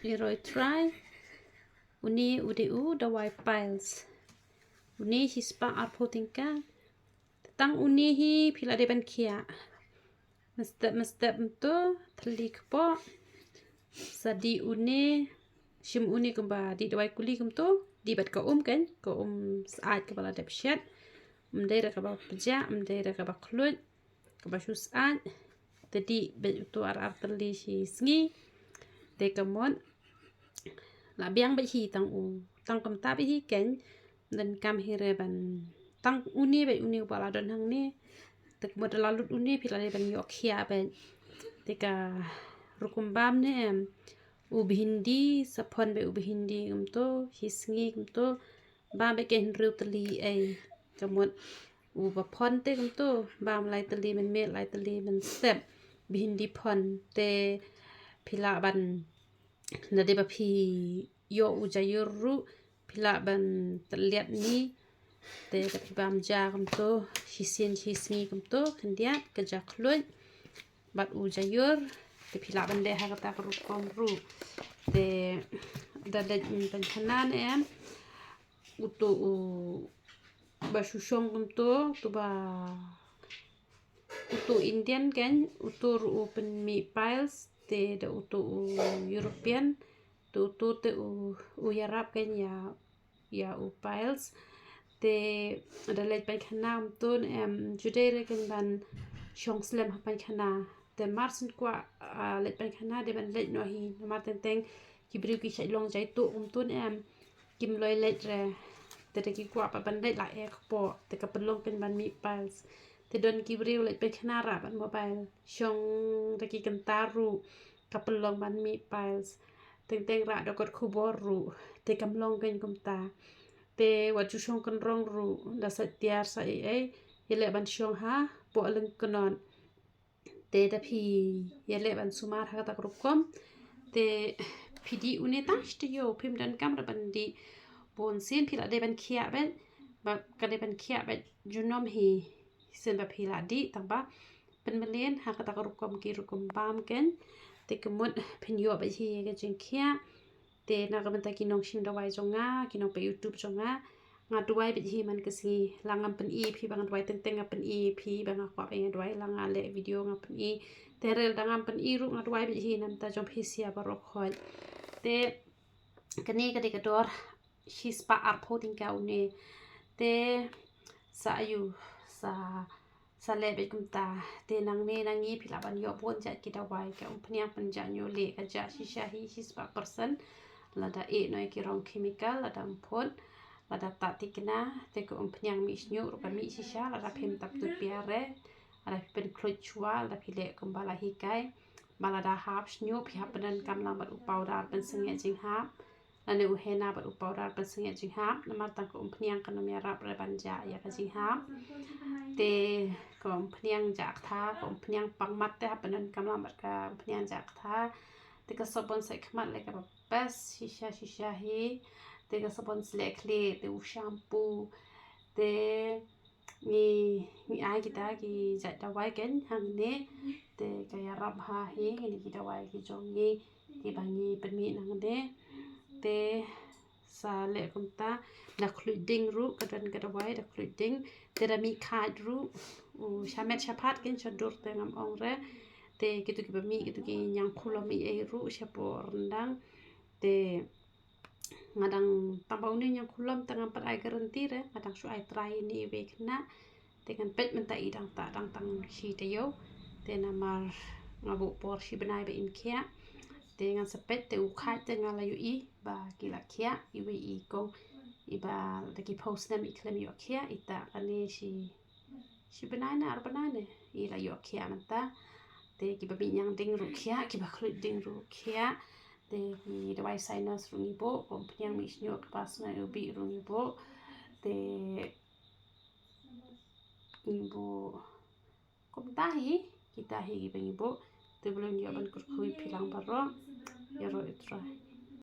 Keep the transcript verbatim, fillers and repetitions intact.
Ïaroh trai. Une u dei u dawai piles. Une shispah arphew tyngka. Tang une hi phi la dei ban khiah. Mynstep mynstep mynta thylli kpoh. Sa dih une, shim une kumba dih dawai kuli kumta. Dih bad ka um kan, ka um syaid kaba la dep shet. Ym dei re kaba pjah, ym dei re kaba khluit, kaba shu syaid. Te dih bad uto ar ar thylli shi sngi. Te ka mut la biang bad hi tang u, tang kumta bad hi kan. Donkam hi re ban tang une bad une uba la don hangne. Te ka mut la lut une phi la dei ban ïoh khiah bad. Te ka rukom bam ne em, u bhindi, sa phon bad u bhindi kumta, shi sngi kumta. Bam bad ka hynriew tylli ei. Ka mut uba phon te kumta, bam lai tylli mynmiet, lai tylli mynstep. Bhindi phon te phi lah ban, lada dei ba phi ïoh u jaiur ruh, phi lah ban tylliat ni. Te da phi bam ja kumta, shisien shisngi kumta khyndiat, ka ja khluit bad u jaiur. Te phi lah ban leh ha kata ka rukom ruh. Te da leit pynkhana ne em, uto uba shu shong kumta, uto ba, uto Indian kan, uto ruh u pynmih piles. Te da uto u European, te uto te u, u ïarap kan ïa, ïa u piles. Te da leit pynkhana kumta ne em, ju dei re kan ban shong slem ha pynkhana. Te mar syn kwah, ah, leit pynkhana dei ban leit noh hi, namar teng teng ki briew ki shait long jaitu kumta ne em, kim loi leit re. Te da ki kwah pat ban leit la eh kpoh, te ka pynlong kan ban mih piles. Te don ki briew leit pynkhana rah bad mobile, shong da ki kynta ruh, ka pynlong ban mih piles. Teng teng rah da kot khubor ruh, te kam long kan kumta. Te wat ju shong kynrong ruh, da sait tiar sait ei ei, ïaleh ban shong hapoh lyngknot. Te da phi ïaleh ban sumar ha kata ka rukom. Te phi dih une tang shi taïew, phim donkam re ban dih bunsien, phi la dei ban khiah bad, ba ka dei ban khiah bad junom hi. Sien ba phi la dih tang ba pynmlien ha kata ka rukom ki rukom bam kan. Te ka mut phin ïoh bad hi ka jingkhiah. Te na ka bynta ki nongshim dawai jong nga, ki nongpeit YouTube jong nga, nga duwai bad hi man ka sngi. La ngam pyni phi ba nga duwai, teng teng nga pyni phi ba nga kwah ba nga duwai, la nga leh video nga pyni. Te hynrei lada ngam pyni ruh nga duwai bad hi na bynta jong phi sha baroh khoit. Te kane ka dei ka dor shispah arphew tyngka une. Te sa ayu, sa, sa leh bad kumta. Te nangne nangne phi lah ban ïoh bun jait ki dawai, ka umphniang pynjah ñiuh lieh, ka jah shisha hi shispah percent. Lada eh noh ïa ki rong chemical, lada ym phut, lada tah tikna, te ka umphniang mih shñiuh ruh ka mih shisha, lada phim tap tu pia re, lada phi pynkhluit shuwa, lada phi leh kumba la hikai. Ba lada hap shñiuh phi hap pyndonkam lang bad u powder pynsangeh jinghap, lane u henna bad u powder pynsangeh jinghap, namar tang ka umphniang kan ym ïarap re ban jah ïa ka jinghap. Te ka umphniang jah ktha, ka umphniang pang mat te hap pyndonkam lang bad ka umphniang jah ktha. Te ka sabon sait khmat leh kaba best shisha shisha hi. Te ka sabon sleh khlieh, te u shampoo, te ngi, ngi ai kita ki jait dawai kan hangne. Te ka ïarap bha hi kine ki dawai ki jong ngi kiba ngi pynmih nangne. Te sa leh kumta, da khluit dieng ruh, ka don ka dawai da khluit dieng. Te da mih khaid ruh, u shamet shaphad kan, sha dur te ngam ong re. Te kitu kiba mih kitu ki ñiangkhulom ei ei ruh shapoh ryndang. Te nga dang, tang ba une ñiangkhulom te ngam pat ai guarantee re, nga dang shu ai try ïa iwei i khynnah. Te ngan peit mynta i dang tah, dang tang shi taïew. Te namar nga buh por shi bnai ba in khiah. Te ngan sa peit, te u khaid te nga la ïohi ba ki la khiah, iwei i kong iba da ki phew snem i khlem ïoh khiah, ita kane shi, shi bnai ne ar bnai ne i la ïoh khiah mynta. Te kiba mih ñiang dieng ruh khiah, kiba khluit dieng ruh khiah. Te ki dawai sinus ruh ngi buh, ka umphniang mih shñiuh kaba sngewbha ruh ngi buh. Te ngi buh kumta hi, kita hi kiba ngi buh. Te balei ym ïoh ban kyrkhu ïa phi lang baroh. Ïaroh i Trai.